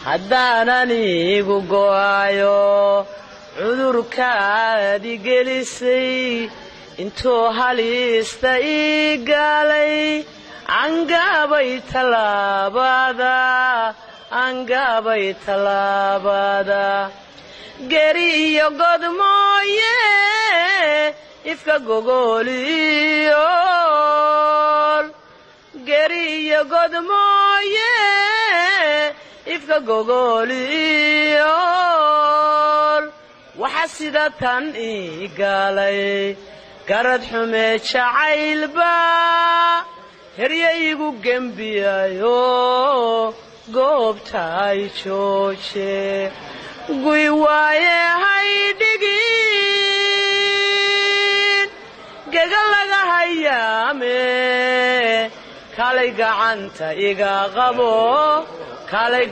Haddaanan iigu go'ayo cudurkaadi gelisay, intuu halista ii gaalay, angaabay tallaabada, angaabay tallaabada. Geri iyo god mooye ifka gogoliyool, geri iyo god mooye ifka gogoliyool. Waxa sida tan ii gaalay garad xume jacaylba heryaygu gembiyayo goobtaay jooje guy waaye haydhigin gega laga hayaame. Kalay gacanta iga qabo, kalay.